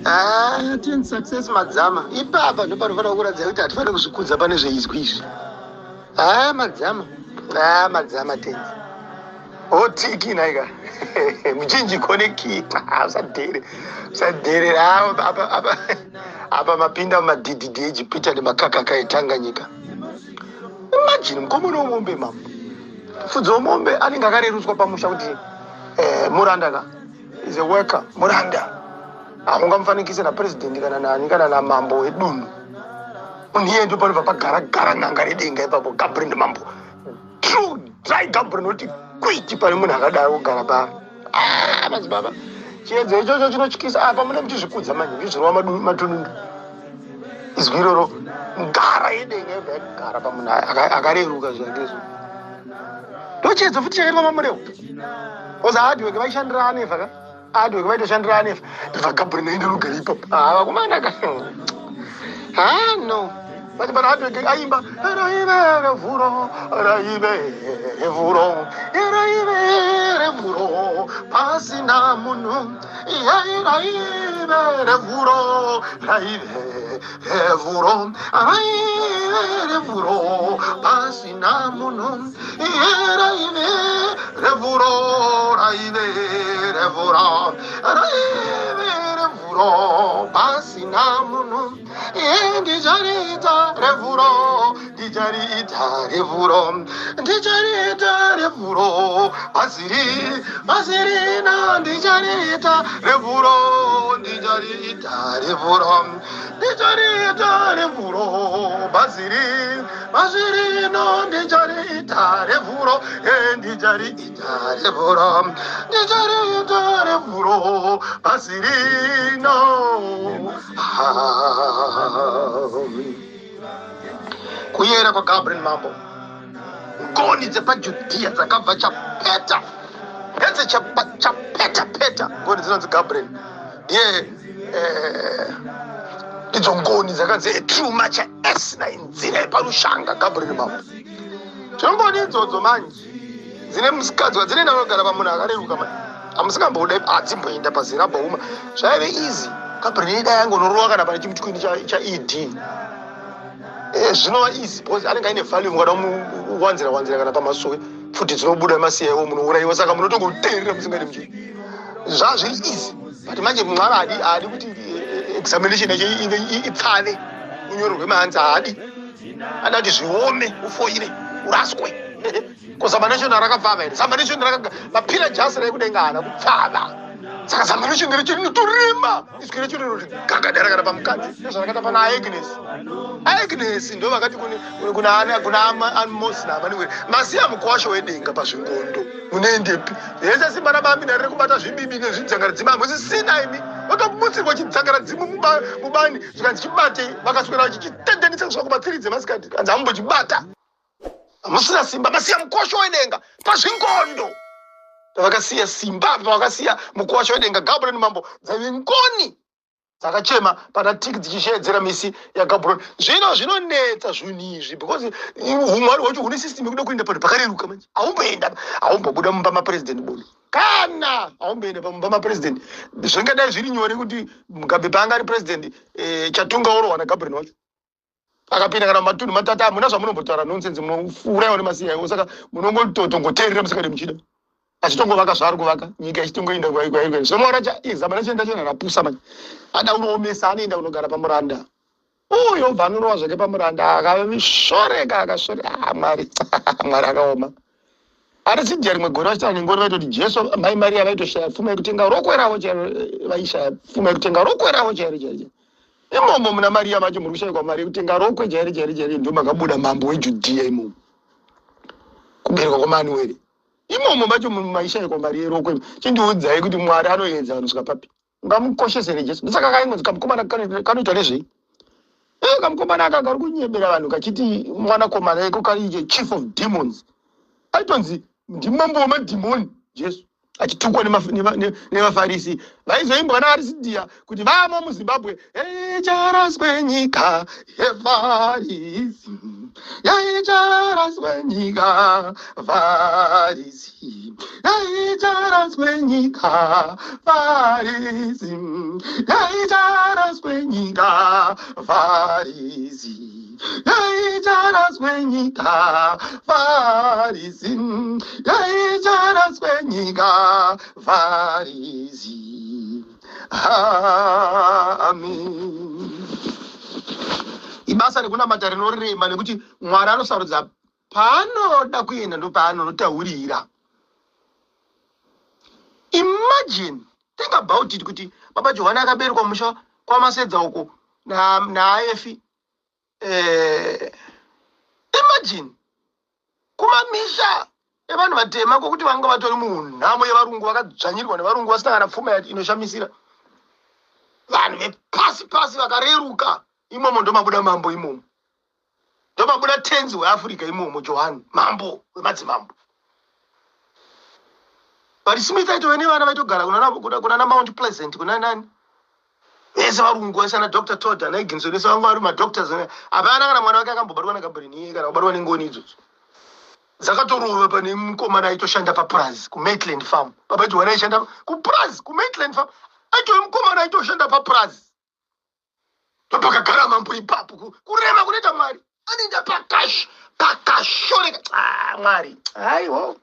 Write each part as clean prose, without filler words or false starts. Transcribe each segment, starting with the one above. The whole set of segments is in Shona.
Ah, ten success madzama ipapa ndopanofanira kuratidza kuti hatifaniri kuzvikudza pane zveizwi izvi. Ah, madzama, ah, madzama tenzi otiki naika muchinjiko neki. Usadhere, usadherera apa apa apa. Mapinda mumadhidhidhi eJupiter nemakakaka eTanganyika. Imagine mukomana womombe, mambo mufudzi womombe anenge akarerutswa pamusha kuti muranda ka, is a worker, muranda. Haungamufanikise napurezidendi kana nani kana namambo wedunhu. Munhu iye ndo panobva pagara gara n'anga redenga ipapo. Gabriel mambo, true dry Gabriel, noti kwiti pane munhu akadaro kugara paari. Ah, madzibaba, chiedza ichocho chinotyisa. Apa mune muchizvikudza manje, muchizvirova matunundu. Izwi iroro, ngara yedenga yobva yagara pamunhu akareruka zvakezvo. Ndochiedza futi chakaitwa mamurewo oza hardwork vaishandira anefa ka, hardwork vaitoshandira anefa. Ndobva Gabriel naenda nogara ipapo. Ah, vakomana ka, ha, no, but hardwork aimba raive revhuro, raive revhuro, raive revhuro pasina munhu, raive revhuro, raive revhuro, raive revhuro pasina munhu, raive revhuro, raive revhuro, raive revhuro pasina munhu. Ndichariita revhuro, ndichariita revhuro, ndichariita revhuro pasiri pasirina, ndichariita revhuro, ndichariita revhuro, ndichariita revhuro pasiri pasirino, ndichariita revhuro, ndichariita revhuro, ndichariita revhuro pasirino. Kuyera kwaGabriel mambo, ngoni dzepaJudhiya dzakabva chapeta hedze chapeta peta. Ngoni dzinonzi Gabriel ndiye ndidzo ngoni dzakanzi true macha esina inzira yeparushanga. Gabriel mambo, zvino ngoni idzodzo manje dzine musikadzi wadzinoenda kunogara pamunhu akareruka manje. Hamusingamboda, hadzimboenda pazirabhauma. Zvaive easy, Gabriel idai angonorova kana pane chimutwini chaED. Zvinova easy because anenge aine value. Mukada muwanzira wanzira kana pamasowe, pfuti dzinobuda masiya iwo, munourayiwa. Saka munotongoteerera musingadi muchii, zvazviri easy. But manje Mwari haadi, haadi kuti examination yacho ive ipfave, unyorerwe mahanzi. Haadi, ada kuti zviome, ufoire, uraswe. Ko examination rakapfava here? Examination mapira jasi raikudenga haana kupfava. Saka examination recho rinotorema. Izwi recho rinoti gagadara kana pamukadzi ndozvarakaita pana Agnes. Agnes ndo vakati kuna Amos naAmanuel, masiya mukwasho wedenga pazvingondo, munoendepi? Yese simba rabamina riri kubata zvibibi nezvidzangaradzimu hamusisina imi. Vakamutsirwa chidzangaradzimu mubani, zvikanzi chibatei. Vakaswera vachichitendenisa kusvika kumatsiri dzemasikati. Kanzi hamumbochibata, hamusina simba, masiya mukosho wedenga pazvingondo. Pavakasiya simba, pavakasiya mukwasha wedenga Gabriel mambo, dzaive ngoni dzakachema pana tiki dzichishevedzera misi yaGabriel. Zvino zvinonetsa zvinhu izvi because umwari hwacho hune system yekuda kuenda panhu pakareruka. Manje haumboenda, haumbobuda mumba mapresident bodo kana haumboenda pamumba mapresident. Zvingadai zviri nyore kuti Mugabe paanga ari president, Chatunga orohwa naGabriel wacho akapinda kana mumatunhu matatu. Hamuna zvamunombotaura, nonsense, munourayiwa nemasiya iwo. Saka munongototongoteerera musingadi muchida, achitongovaka zvaari kuvaka, nyika ichitongoenda kwairi. Zvino Mwari examination racho rapusa manje, ada unoomesa. Anoenda kunogara pamuranda uyo, obva anorova zvake pamuranda, akashoreka, akashoreka. Ah, Mwari, Mwari akaoma. Arisidia rimwe gore vachitaura nengoni, vaitoti Jesu, mai Mariya vaitoshaya pfuma yekutenga rokwe ravo chairo. Vaishaya pfuma yekutenga rokwe ravo chairo chairo. Imomo muna Mariya macho muri kushayikwa mari yekutenga rokwe chairo chairo chairo. Ndo makabuda mambo weJudhiya imomo, kuberekwa kwaManueri imomo macho maishayikwa mari yerokwe. Chindiudzai kuti Mwari anoedza vanhu svika papi? Ungamukoshesere Jesu? Ndosaka kaingonzi kamukomana kanoitwa nezvei? Kamukomana aka kari kunyebera vanhu kachiti mwanakomana eko kari chief of demons. Aitonzi ndimambo wemadhimoni Jesu, achitukwa nevaFarisi vaizoimbwa naArisidia kuti vamo muZimbabwe, icharaswe nyika yeFarisi. Yaicharaswe nyika Farisi, yaicharaswe nyika Farisi, yaicharaswe nyika Farisi, yaicharaswe nyika Farisi, yaicharaswe nyika Farisi. Amen. Ibasa rekunamata rinorema nekuti Mwari anosarudza paanoda kuenda ndopaanonotaurira. Imagine, think about it kuti Baba Johani akaberekwa musha kwaMasedza uko naaefi eh, imagine kumamisha evanhu vatema kwokuti vanga vatori munhamo yevarungu vakadzvanyirwa nevarungu vasina kana pfuma inoshamisira vanhu vepasi pasi vakareruka imomo ndomabuda mambo imomo ndomabuda tenzi weafrica imomo johani mambo wemadzimambo but smith aitove nevana vaitogara kunana mount pleasant kuna nani vese varungu vese ana dr todd ana eginson vese vanga vari madoctors hapana kana mwana wake akambobatwa nagabriel kana kubatwa nengoni idzodzo dzakatorova pane mukomana aitoshanda papurazi kumaitland farm baba johani aishanda kupurazi kumaitland farm aitove mukomana aitoshanda papurazi ndopakagara mambo ipapo kurema kunoita mwari anoenda pakash pakashoreka ah, mwari aiwo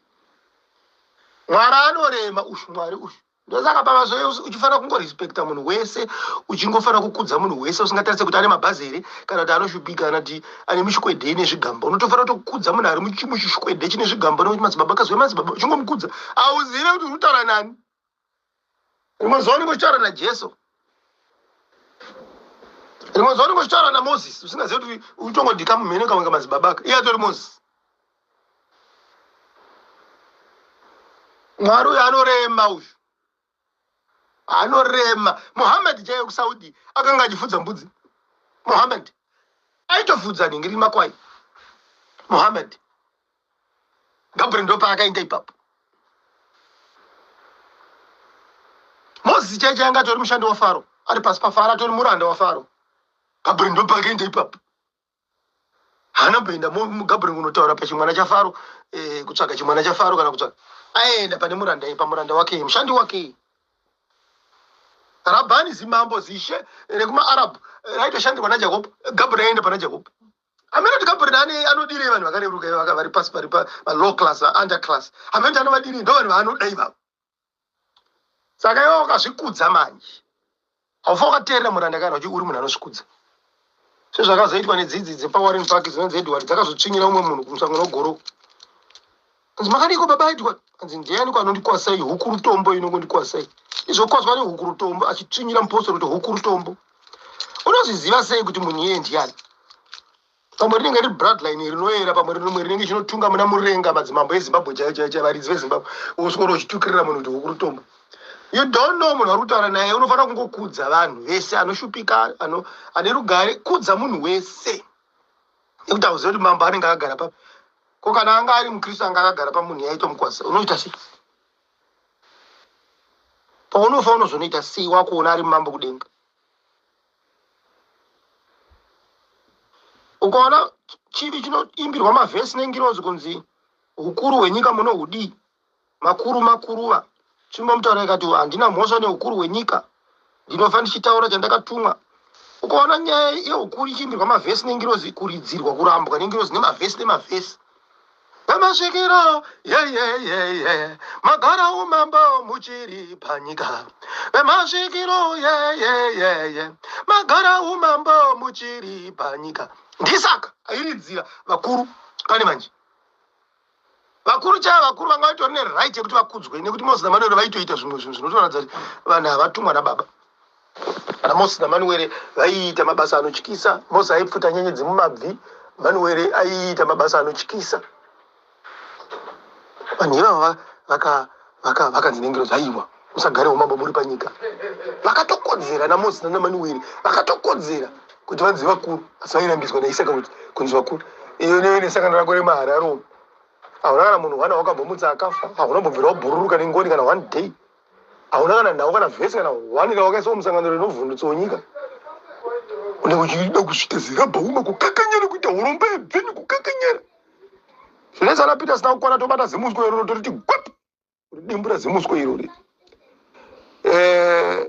mwari anorema ushu mwari ushu ndosaka pamazoe uchifanira kungorespecta munhu wese uchingofanira kukudza munhu wese usingatarise kuti ane mabhazi here kana kuti anoshupika kana kuti ane mishikwedhe ine zvigamba unotofanira kutokudza munhu ari muchishikwedhe chine zvigamba nekuti madzibaba kazwe madzibaba uchingomukudza auzive kuti uri kutaura nani rimwe zuva unenge uchitaura najesu rimwe zuva unenge uchitaura namozisi usingazivi kuti utongodhika mumhene kamwe kamadzibaba aka iye atori mozisi mwari uyu anorema uyu anorema muhammad chaiye kusaudi akanga achifudza mbudzi muhammad aitofudza nhingi riri makwai muhammad Gabriel ndopaakaenda ipapo. Mozisi chaiye anga atori mushandi waFaro, ari pasi paFaro, atori muranda waFaro. Gabriel ndopaakaenda ipapo. Haana kumboenda Gabriel kunotaura pachimwana chaFaro, eh, kutsvaga chimwana chaFaro kana kutsvaga. Aenda pane muranda pamuranda wake, mushandi wake. Rabhani zimambo zishe rekumaArab raitoshandirwa naJakobo. Gabriel aenda pana Jakobo. Hameno kuti Gabriel ane anodirei vanhu vakareruka ivava vari pasi pari pa pa low class under class. Hameno kuti anovadirei ndo vanhu vaanoda ivavo. Saka iwe wakazvikudza manje. Haufa wakateerera muranda kana uchi uri munhu anozvikudza. Sezvakazoitwa nedzidzi dzepaWarren Park dzinonzi Edward dzakazotsvinyira umwe munhu kumusangano wegoroko. Anzi makadiko baba Edward? Anzi ndianiko anondikwasai huku rutombo inongondikwasai. Izvokwazwa nehuku rutombo achitsvinyira mupostori kuti huku rutombo. Unozviziva sei kuti munhu iyeye ndiani? Pamwe rinenge riri bloodline rinoera, pamwe rimwe rinenge chinotunga muna murenga madzimambo eZimbabwe chaiyo chaiyo chaiyo varidzi veZimbabwe. Woswera uchitukirira munhu kuti huku rutombo. You don't know munhu wari kutaura naye, unofanira kungokudza vanhu vese anoshupika, ano, ane rugare, kudza munhu wese. Nekuti hauzivi kuti mambo anenge akagara papi. Ko kana anga ari muKristu anga akagara pamunhu yaitomukwazisa, unoita sei? Paunofa unozonoita sei wakuona ari mambo kudenga? Ukaona chivi chinoimbirwa mavhesi nengirozi kunzi ukuru hwenyika munohudii? Makuru makuruva. Tsvimbo mutaura ikati handina mhosva neukuru hwenyika. Ndinofa ndichitaura chandakatumwa. Ukaona nyaya yeukuru ichiimbirwa mavhesi nengirozi kuridzirwa kurambwa nengirozi nemavhesi nemavhesi. Vemasvikiro yeyeyeye magara umambo muchiri panyika. Vemasvikiro yeyeyeye magara umambo muchiri panyika. Ndisaka airidzira vakuru pane manje. Vakuru chaivo vakuru vanga vatori neright yekuti vakudzwe nekuti Moses naManuel vaitoita zvimwe zvinhu zvinotoratidza kuti vanhu havatumwa nababa. Ana Moses naManuel vaiita mabasa anotyisa. Moses aipfuta nyenyedzi mumabvi, Manuel aiita mabasa anotyisa. Vanhu ivava vakanzi nengirozi aiwa musagare umambo muri panyika. Vakatokodzera naMoses nanaManuel vakatokodzera kuti vanzi vakuru asi vairambidzwa naIsaka kuti kunzi vakuru. Iyo newe nesangano rako remaharare hauna kana munhu one wakambomutsa akafa hauna kumbobvira wabhururuka nengoni kana one day hauna kana nhau kana vhesi kana one rawakaiswa musangano rinovhundutsawo nyika unenge uchida kusvika zirabhauma kukakanya nekuita Kuzviita urombe bveni kukekenyera. Zvinetsa ana Peter asina kukwana tobata zimuswe iroro toriti gwep. Dimbura zimuswe irori. Eh,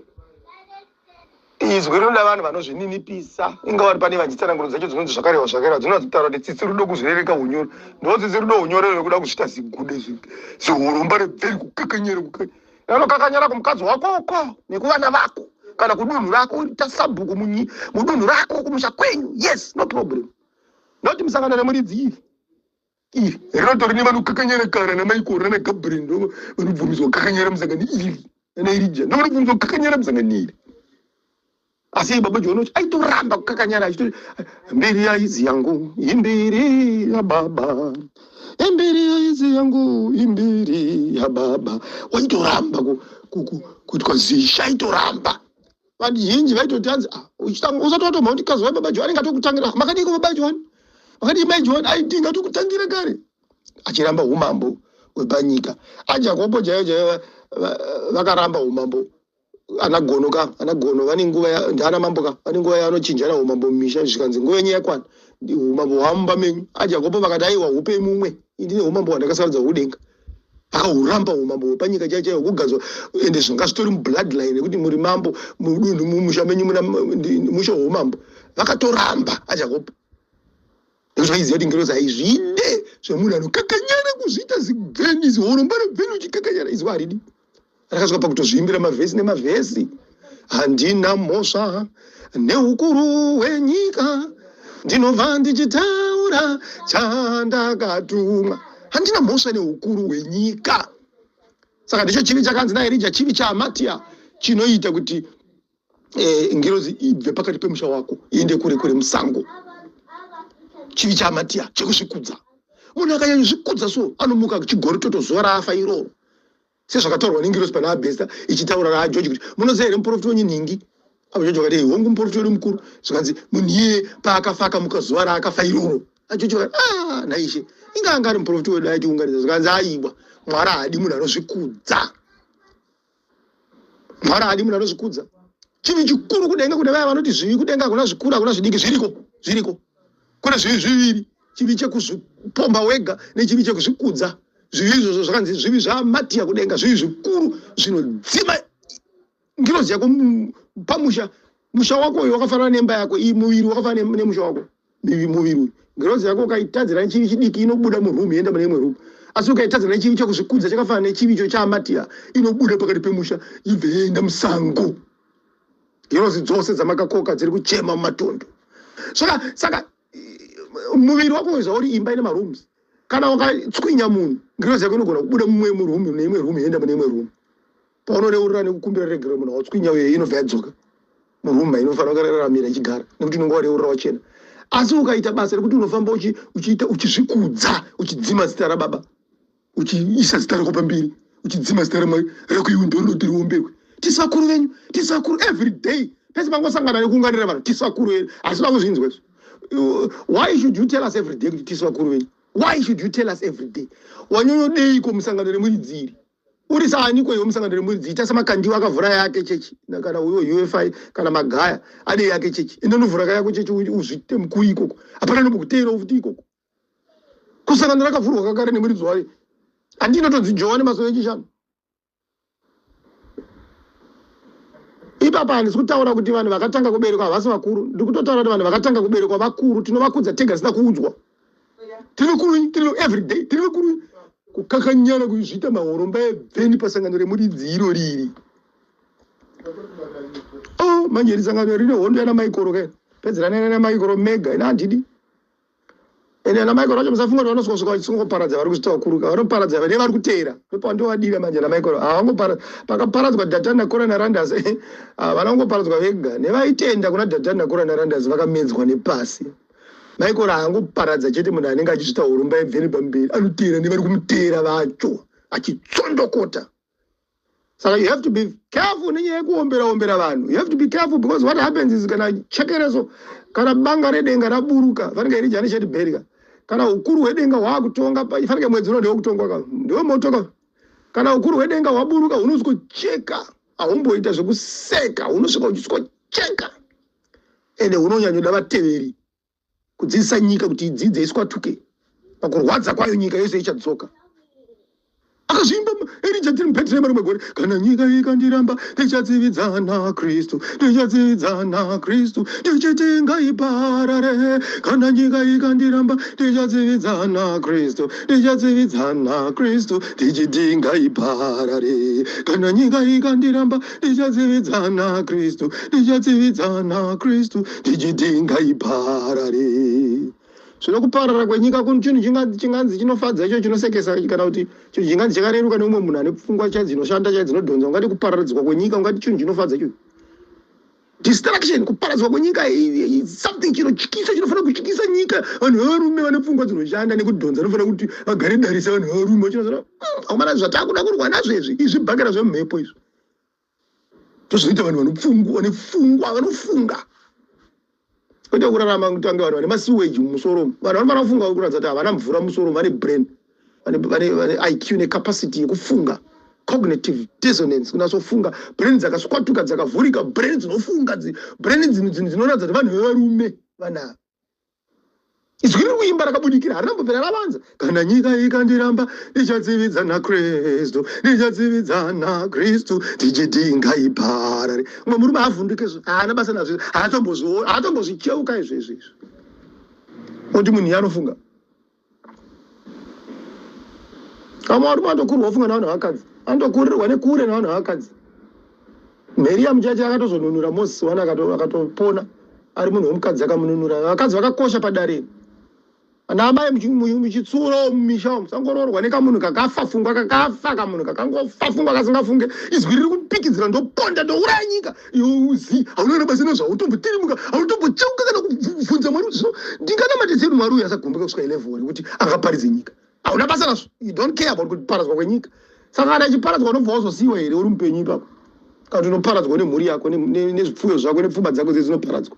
izwi rinoda vanhu vanozvininipisa inga vari pane vachitsananguro dzacho dzinonzi zvakarehwa zvakarehwa dzinotaura kuti tsitsi rudo kuzvirereka hunyoro ndo tsitsi rudo hunyoro rekuda kuzviita zigude zihurumba rebveri kukekenyera kuke anokakanyara kumukadzi wako uko nekuvana vako kana kudunhu rako ita sabhuku mudunhu rako kumusha kwenyu yes no problem noti musangano nemuridzi iri iri rinotori nevanokakanyara kare namaikoro nanaGabriel ndo vanobvumidzwa kukakanyara musangano iri nanaErija ndo vanobvumidzwa kukakanyara musangano iri asi baba John aitoramba kukakanyara achitoti mbiri yaizi yangu imbiri yababa imbiri yaizi yangu imbiri yababa waitoramba kuitwa zisha aitoramba vazhinji vaitoti hanzi ah, usati watoma kuti kazi wababa John anenge atokutangira makadiko baba John makadii mai John aitinga atokutangira kare achiramba umambo hwepanyika aJakobo chaiyo chaiyo vakaramba umambo ana Gono ka ana Gono vane nguva ndiana mambo ka vane nguva yavanochinjana umambo mumisha zvikanzi nguva yenyu yakwana umambo hwamumba menyu aJakobo vakati aiwa hupei mumwe indine umambo hwandakasarudza hwekudenga akahuramba umambo hwepanyika chaiyo chaiyo hwekugadzwa ende zvanga zvitori mubloodline nekuti muri mambo mudunhu mumusha menyu muna musha weumambo vakatoramba aJakobo nekuti vaiziva kuti ngirozi haizvide zvemunhu anokakanyara kuzviita zibveni zihoromba rebveni uchikakanyara izwa haridi rakasvika pakutozviimbira mavhesi nemavhesi handina mhosva neukuru hwenyika ndinobva ndichitaura chandakatumwa handina mhosva neukuru hwenyika saka ndicho chivi chakanzi naErija chivi chaAmatia chinoita kuti ngirozi ibve pakati pemusha wako iende kure kure musango chivi chaAmatia chekuzvikudza munhu akanyanyozvikudza so anomuka chigoritoto zuva raafa iroro sezvakataurwa nengirozi pana Abhesta ichitaura naaJoji kuti munoziva here muprofita wenyu nhingi apo Joji vakati hongu muprofita wedu mukuru zvikanzi munhu iyeye paakafa akamuka zuva raakafa iroro aJoji vakati ah naishe inga anga ari muprofita wedu aitiunganidza zvikanzi aiwa Mwari haadi munhu anozvikudza Mwari haadi munhu anozvikudza chivi chikuru kudenga kune vaya vanoti zvivi kudenga hakuna zvikuru hakuna zvidiki zviriko zviriko kune zvivi zviviri chivi chekuzvipomba wega nechivi chekuzvikudza zvivi izvozvo zvakanzi zvivi zvaMatiya kudenga zvivi zvikuru zvinodzima ngirozi yako pamusha musha wako uyu wakafanana nemba yako iyi muviri wakafanana nemusha wako muviri uyu ngirozi yako ukaitadzira nechivi chidiki inobuda murumu yoenda mune imwe rumu asi ukaitadzira nechivi chekuzvikudza chakafanana nechivi icho chaMatiya inobuda pakati pemusha ibve yoenda musango ngirozi dzose dzamakakoka dziri kuchema mumatondo saka saka muviri wako zvauri imba ine marooms kana ukatswinya munhu ngirozi yako inogona kubuda mumwe murumu neimwe rumu yoenda mune imwe rumu paunoreurura nekukumbira regero munhu watswinya uye inobva yadzoka murumu mainofanira kuraramira ichigara nekuti unenge wareurura wachena asi ukaita basa rekuti unofamba uchiita uchizvikudza uchidzima zita rababa uchiisa zita rako pamberi uchidzima zita ramwari rako iwe ndorinoti riomberwe tisu vakuru venyu tisu vakuru every day pese pangosangana nekuunganira vanhu tisu vakuru venyu asi vakuzvinzwa izvo why should you tell us every day kuti tisu vakuru venyu why should you tell us every day wanyonyodeiko musangano remuridzi iri uri saaniko iwe musangano remuridzi ita samakandiwa akavhura yake chechi kana uyo UFI kana Magaya ade yake chechi ende unovhura kayako chechi uzviite mukuru ikoko hapana nombokuteerawo futi ikoko kusangano rakavhurwa kakare nemuridzi wayo handinotonzi Johani masowe echishanu ipapa handisi kutaura kuti vanhu vakatanga kuberekwa havasi vakuru ndiri kutotaura kuti vanhu vakatanga kuberekwa vakuru tinovakudza tega tisina kuudzwa tiri vakuru tiri everyday tiri vakuru kukakanyana kuzviita mahoromba ebveni pasangano remuridzi iro riri oh manje iri sangano rine hondo yana Maikoro kai pedzeranai nana Maikoro mega ina handidi ende ana Maikoro vacho musafunga kuti vanosvika vachingoparadza vari kuzvita vakuru ka vanoparadza vane vari kuteera ndopandovadira manje ana Maikoro havangoparadza pakaparadzwa Dhatani naKora naRandas havana kungoparadzwa vega nevaitenda kuna Dhatani naKora naRandas vakamedzwa nepasi Maikoro haangoparadza chete munhu anenge achizvita hurumba ebveni pamberi anoteera nevari kumuteera vacho achitsondokota saka you have to be careful nenyaya yekuombera ombera vanhu you have to be careful because what happens is kana chekereso kana banga redenga raburuka fanike iri jani cheti bherika kana ukuru hwedenga hwakutonga fanike mwedzi uno ndewekutongwa ka ndewemoto ka kana ukuru hwedenga hwaburuka hunosvikocheka haumboita zvekuseka hunosvika uchisvikocheka ende hunonyanyoda vateveri. Kudzidzisa nyika kuti idzidze iswatuke pakurwadza kwayo, nyika yose ichadzoka. Akazviimba Erija tiri muBhetrehema rimwe gore, kana nyika ikandiramba, tichatsividzana Kristu, tichatsividzana Kristu, tichiti ngaiparare. Kana nyika ikandiramba, tichatsividzana Kristu, tichatsividzana Kristu, tichiti ngaiparare. Kana nyika ikandiramba, tichatsividzana Kristu, tichatsividzana Kristu, tichiti ngaiparare. Zvino kuparara kwenyika kuni chinhu chinganzi chinofadza icho chinosekesa, kana kuti chinhu chinganzi chakareruka neumwe munhu ane pfungwa chai dzinoshanda chai dzinodhonza. Ungati kupararidzwa kwenyika, ungati chinhu chinofadza icho distraction. Kuparadzwa kwenyika something chinotyisa, chinofanira kutyisa nyika. Vanhu vevarume vane pfungwa dzinoshanda nekudhonza vanofanira kuti vagare darise. Vanhu vevarume vachinozoa aumana zvatakuda kurwa nazvo izvi, izvi bhakera zvemumhepo izvi ndozvinoita vanhu vanopfungwa, vane pfungwa, vanofunga, kwete kurarama kutange vanhu vane masiweji mumusoro. Vanhu vanofanira kufunga kuratidza kuti havana mvura mumusoro, vane brain, vane IQ necapacity yekufunga, cognitive dissonance, kunatsofunga, brain dzakaswatuka, dzakavhurika, brain dzinofunga, brain dzinoratidza kuti vanhu vevarume vanava. Izwi riri kuimba rakabudikira, harina kumbopera ravanza. Kana nyika ikandiramba, ndichatsividza naKristu, ndichatsividza naKristu, tichiti ngaiparare. Umwe murume haavhunduke zvo, haana basa nazvo, haatombozviona, haatombozvicheuka izvo izvo izvo. Oti munhu iye anofunga. Vamwe varume vanotokurirwa kufunga navanhu vakadzi, vanotokurirwa nekure navanhu vakadzi. Miriam chacho akatozonunura Moses wani, akatopona ari munhu wemukadzi akamununura. Vakadzi vakakosha padare. Ana amai muchitsuro mumisha umu, musangoroorwa nekamunhu kakafa fungwa, kakafa kamunhu kakangofa fungwa, kasingafunge. Izwi riri kupikidzira, ndoponda, ndouraya nyika. Iwe uzi hauna basa nezvautombotirimuka, hautombocheuka kana kubvunza Mwari kuti zvino ndinganamate sei Mwari uyu asagumbuka kusvika ilevel rekuti angaparidze nyika. Hauna basa nazvo, you don't care about kuparadzwa kwenyika. Saka kana ichiparadzwa, unobva wazosiyiwa here uri mupenyu ipapo, kana kuti unoparadzwa nemhuri yako nezvipfuyo zvako nepfuma dzako dzese dzinoparadzwa?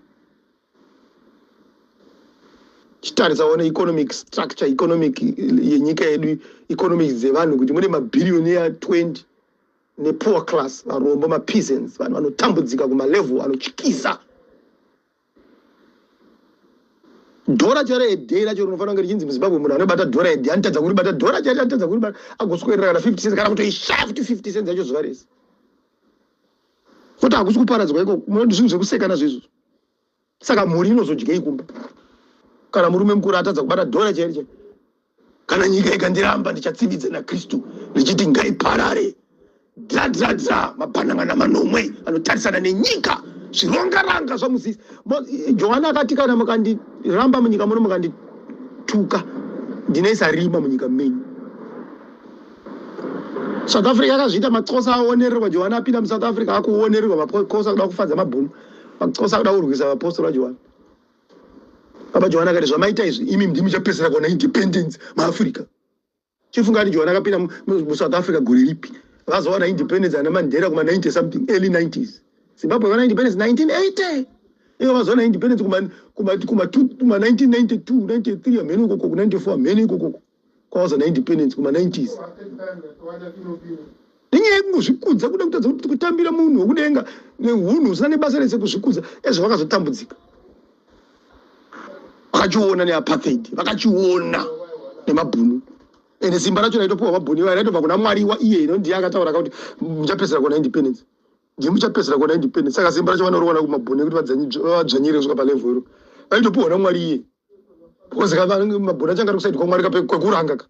Chitarisa one economic structure, economic yenyika yedu, economics dzevanhu, kuti mune mabhiriyoni 20 nepoor class, varombo, mapeasants, vanhu vanotambudzika kumalevel anotyisa. Dhora charo a day racho rinofanira kunge richinzi muZimbabwe munhu anobata dhora a day anotadza kuribata, dhora charo anotadza kuribata, agoswerera kana 50 cents, kana kutoishaya futi 50 cents yacho zuva rese. Kuti hakusi kuparadzwa ikoko? Munoti zvinhu zvekuseka nazvo izvozvo. Saka mhuri inozodyei kumba kana murume mukuru atadza kubata dhora chairi chairi? Kana nyika ikandiramba, ndichatsividza naKristu ndichiti ngaiparare. Dra dra dra, mabhanangana manomwe anotarisana nenyika, zvirongaranga zvaMozisi. Johani akati, kana mukandiramba munyika muno, mukandituka, ndinoisa rima munyika menyu. South Africa akazviita maXhosa aonererwa. Johani apinda muSouth Africa, akuonererwa, maXhosa kuda kufadza mabhunu, maXhosa kuda kurwisa vapostori vaJohani. Baba Johani akati, zvamaita izvi imi ndimi muchapedzisira kuona independence muAfrica. Chifunga kuti Johani akapinda muSouth Africa gore ripi? Vazowana independence ana Mandela kuma 90 something, early 90s. Zimbabwe vana independence 1980, ivo vazowana independence kuma 1992, 93, hamene ikoko, ku 94, hamene ikokoko kwavazowana independence kuma 90s, nenyaya yekungozvikudza, kuda kutadza kuti kutambira munhu wekudenga neunhu husina nebasa rese, kuzvikudza. Ezvo vakazotambudzika, vakachiona neapartheid, vakachiona nemabhunu. Ende simba racho raitopiwa mabhunu iwayo raitobva kuna Mwari wa iye ino. Ndiye akataura kakuti muchapedzisira kuona independence, ndiye muchapedzisira kuona independence. Saka simba racho vanoriwana kumabhunu ekuti vadzvanyire kusvika palevel iro, vaitopiwa naMwari iye, because mabhunu acho anga ari kusaidi kwaMwari kwekuranga ka.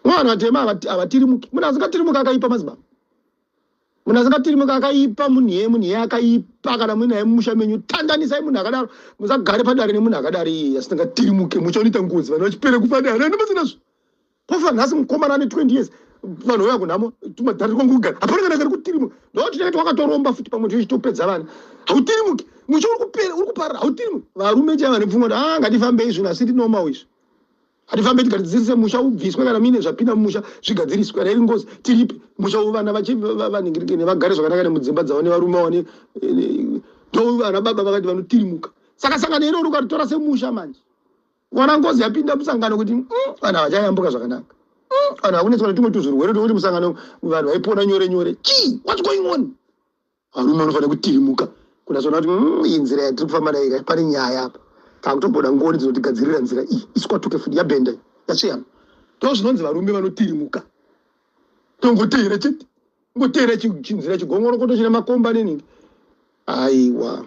Vanhu vatema havatirimuki. Munhu asingatirimuki akaipa, madzibaba. Munhu asingatirimuki akaipa. Munhu iye, munhu iye akaipa. Kana muinaye mumusha menyu, tandanisai munhu akadaro. Musagare padare nemunhu akadaro iye asingatirimuke. Muchaonita ngozi, vanhu vachipere kufa nehanani masinazvo. Kofa nhasi mukomana ane 20 years, vanhu vauya kunhamo, tumadhari twangogara, hapana kana kari kutirimuka. Ndo tinenge twakatoromba futi pamwe tichitopedza vana. Hautirimuki, musha uri kupera, uri kuparara, hautirimuki. Varume chaivo vane pfungwa kuti ah, ngatifambei, zvinhu asiri normal izvi, hatifambe tigadzirise musha ubviswe. Kana muine zvapinda mumusha, zvigadziriswe. Kana iri ngozi, tiripe musha uyu, vana vanhingirikene, vagare zvakanaka nemudzimba dzavo nevarume vavo. Ndo vana baba vakati vanotirimuka. Saka sangano iroro ukaritora semusha manje, wana ngozi yapinda musangano kuti vanhu havachayambuka zvakanaka, vanhu vakunetswa netumwe tuzvirwere tokuti musangano vanhu vaipona nyore nyore. Chii? What's going on? Varume vanofanira kutirimuka kunatsoona kuti iyi nzira yatiri kufamba nayo ka pane nyaya apa. Takutomboda ngoni dzinotigadzirira nzira iyi iswatuke futi yabhenda iyi yatsveyama. Ndozvinonzi varume vanotirimuka. Tongoteera chete. Ngoteera chinzira chigongorokoto chine makomba neningi. Aiwa.